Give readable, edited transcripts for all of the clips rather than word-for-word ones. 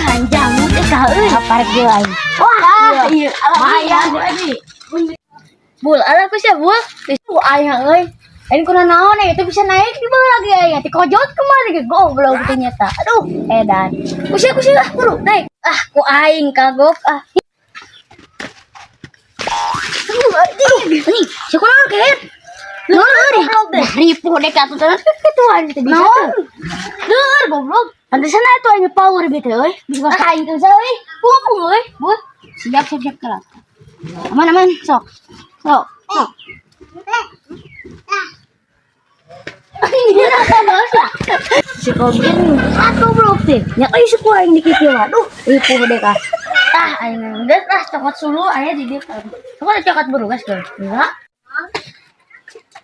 Anjang teh ka euy. Parek deui aing. Wah, iya bahaya. Bul, ala ku sia bul. Itu aing euy. Aing kuna naon itu bisa naik di bawah lagi aing. Ti kojot kemana ge goblok teh nyata. Aduh, edan. Ku sia ah buru naik. Ah, ku aing kagok ah. Aduh, anjing. Anjing, sia kunaon kehet? Leur, ripuh dek atuh teh kitu aing teh bisa tuh. Leur goblok. Pantesan atuh aing power gitu euy. Bisa aing teh euy. Pung euy. Bul. Siap siap siap kelak. Aman aman sok. Sok. Sok. Si Kobir ah goblok teh. Nya euy suku aing dikitu waduh. Ripuh dek ah. Ah aing geus ah cokot sulu aya di dieu. Cokot cokot buru geus geus. Enggak.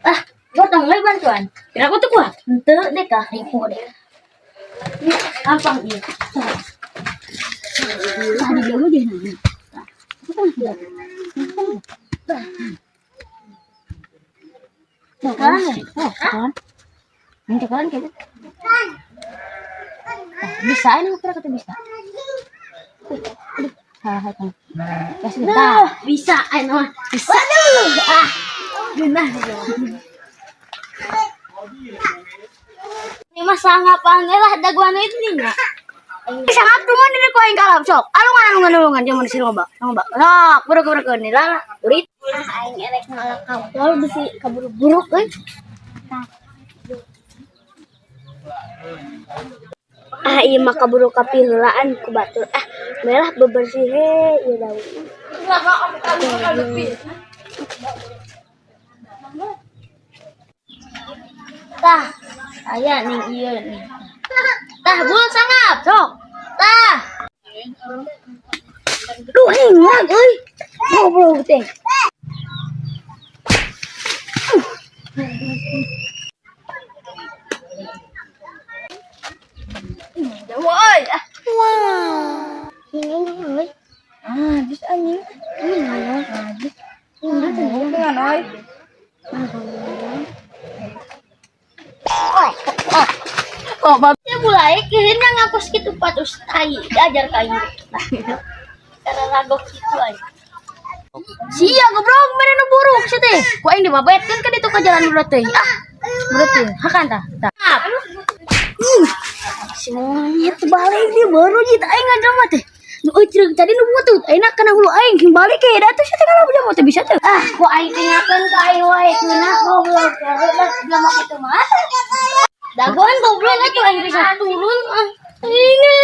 Ah, gotong we bantuan. Kira aku tuh kuat. Henteu deh kah, ripuh deh. Gampang ieu. Tadi dia mah jadi nanya. Tuh kan, oh, kan. Ini kan gitu. Bisa ini kira kata bisa. Aduh, aduh, ha, ha, bisa, ayo mah. Bisa. Waduh, ah, genah. Ini mah sangat lah daguan itu nih nya. Sangat tuh ini ku aing kalap sok. Alungan alungan alungan jangan si loba. Loba. Sok, buruk buruk ini lah. Urit. Aing erek ngalah kapol bisi kaburu-buruk euy. Ah ieu mah kaburu kapiheulaan ku batur. Ah, merah bebersih he ieu daun. Tah, aya ning ieu nih. Tah, bul sangap, sok. Tah. Duh, hingag euy. Goblok teh. Jauh euy. Wow. Ini euy. Ah, bis anjing. Ini mana? Ah, bis. Ini euy. Oh, oh. Oh, babnya mulai kehina ngapus gitu patus tai diajar ka aing. Cara ragok kitu aing. Sia goblok mere nu buruk sia teh. Ku aing dibabetkeun ka ditu ka jalan udah teh. Ah, udah teh. Hakan tah. Tah. Si monyet balik dia baru jit aing ngajelma teh. Nu euy tadi nu butut aing kana hulu aing king balik ke da tuh sia teh kalau budak teh bisa teh. Ah, ku aing tingakeun ka aing wae keuna goblok. Udah mah kitu mah. Dagoan goblok atuh aing bisa turun ah. Ini.